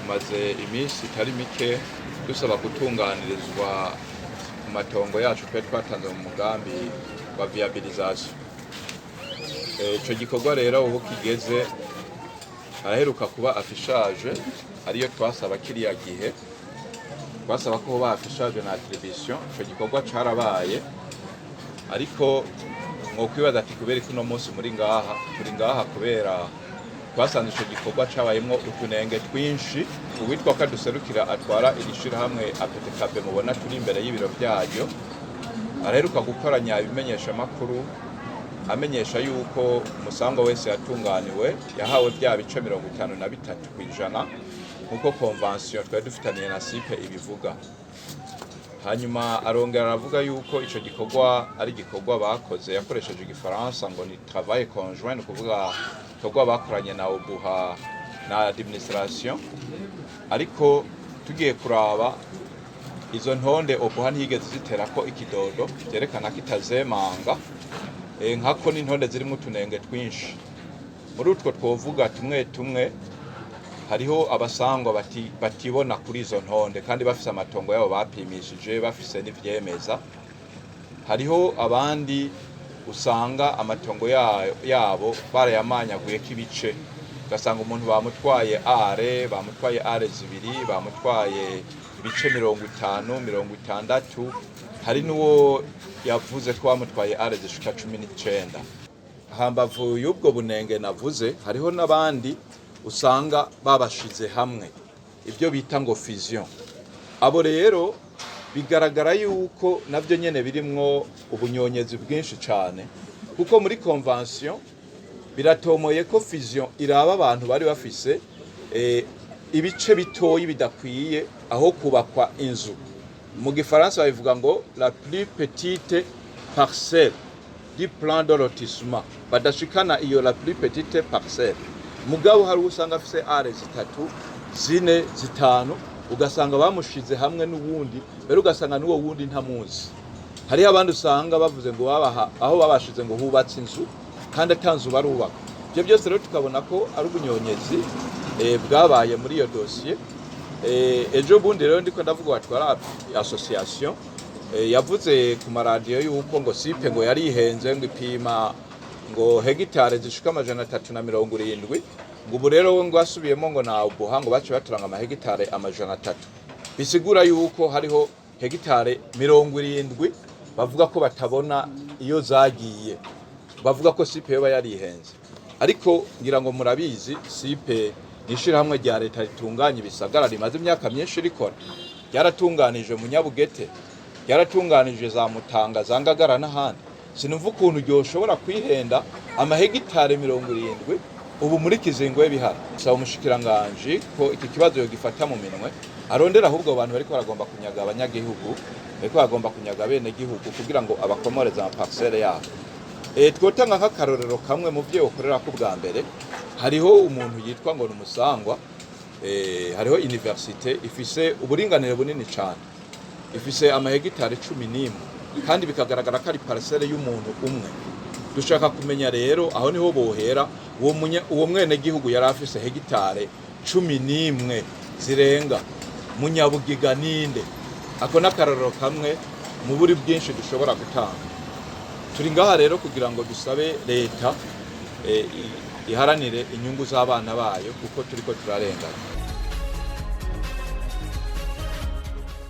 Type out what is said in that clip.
Tumaze iminsi itari mike dusaba gutunganirizwa ku matongo yacu twari twatanze mu mugambi wa viabilisation. Ico gikorwa rero ubu kigeze haraheruka kuba affichage, ariyo twasaba kiriya gihe, twasaba ko hoba affichage na attribution. Ico gikorwa carabaye, ariko mwokwibaza ati kubera ko uno munsi muri ngaha? Turi ngaha kubera twasanze ico gikorwa cabayemwo utunenge twinshi. Uwitwa ko aduserukira, atwara iri shirahamwe APTKB, mubona turi imbere y'ibiro vyaryo, araheruka gukoranya ibimenyeshamakuru amenyesha yuko umusangwa wese yatunganiwe, yahawe vya bice 53% nk'uko convention twari dufitaniye na SIPE ibivuga. Hanyuma arongera aravuga yuko ico gikorwa ari igikorwa bakoze, yakoresheje igifaransa ngo ni travail conjoint, ni ukuvuga igikorwa bakoranye na OBUHA na administration. Ariko tugiye kuraba izo ntonde, OBUHA ntiyigeze ziterako ikidodo vyerekana ko itazemanga, nkako n'intonde zirimwo utunenge twinshi. Muri utwo twovuga tumwe tumwe, hariho abasangwa batibona kuri izo ntonde kandi bafise amatongo yabo bapimishije, bafise n'ivyemeza. Hariho abandi usanga amatongo yabo barayamanyaguyeko ibice, ugasanga umuntu bamutwaye are, bamutwaye are zibiri, bamutwaye ibice 50, 60. Hari n'uwo yavuze ko bamutwaye are zishika 19. Hambavu y'ubwo bunenge navuze, hariho n'abandi usanga babashize hamwe, ibyo bita ngo fusion. Abo rero bigaragara yuko navyo nyene birimwo ubunyonyezi bwinshi cane, kuko muri convention biratomoye ko fusion iraba abantu bari bafise ibice bitoyi bidakwiye aho kubakwa inzu. Mu gifaransa babivuga ngo la plus petite parcelle du plan de lotissement, badashikana iyo la plus petite parcelle. Mugabo hari usanga afise are zitatu, zine, zitanu, ugasanga bamushize hamwe n'uwundi, mbere ugasanga n'uwo wundi ntamuzi. Hariho abandi usanga bavuze ngo babaha aho babashize ngo hubatse inzu kandi ata nzu barubaka. Ibyo byose rero tukabona ko ari ubunyonyezi bwabaye muri iyo dosiye. Ejo bundi rero ndiko ndavuga batwara association, yavuze ku maradiyo yuko ngo SIPE ngo yarihenze, ngo ipima ngo hegitare zishika 370, ngo ubu rero ngo asubiyemo ngo na OBUHA ngo bace baturanga amahegitare 300, bisigura yuko hariho hegitare 70 bavuga ko batabona iyo zagiye. Bavuga ko SIPE yoba yarihenze, ariko ngira ngo murabizi, SIPE ni ishirahamwe rya leta ritunganya ibisagara, rimaze imyaka myinshi rikora. Ryaratunganije mu Nyabugete, ryaratunganije za Mutanga, za Ngagara n'ahandi. Sinumva ukuntu ryoshobora kwihenda amahegitare 70 ubu muri Kizingwe bihari. Saba umushikiranganji ko iki kibazo yogifata mu minwe, arondera ahubwo abantu bariko baragomba kunyaga abanyagihugu, bariko baragomba kunyaga bene gihugu kugira ngo abakomoreze ama parcelle yabo. Twotanga nk'akarorero kamwe mu vyo ukorera ko bwa mbere. Hariho umuntu yitwa ngo ni umusangwa, hariho université ifise uburinganire bunini cane, ifise amahegitari 11, kandi bikagaragara ko ari parcelle y'umuntu umwe. Dushaka kumenya rero, aho niho bohera, uwo mwene gihugu yari afise hegitare 11 zirenga Munyabugiga ninde? Ako n'akarorero kamwe mu buri bwinshi dushobora gutanga. Turi ngaha rero kugira ngo dusabe leta iharanire inyungu z'abana bayo, kuko turiko turarengana.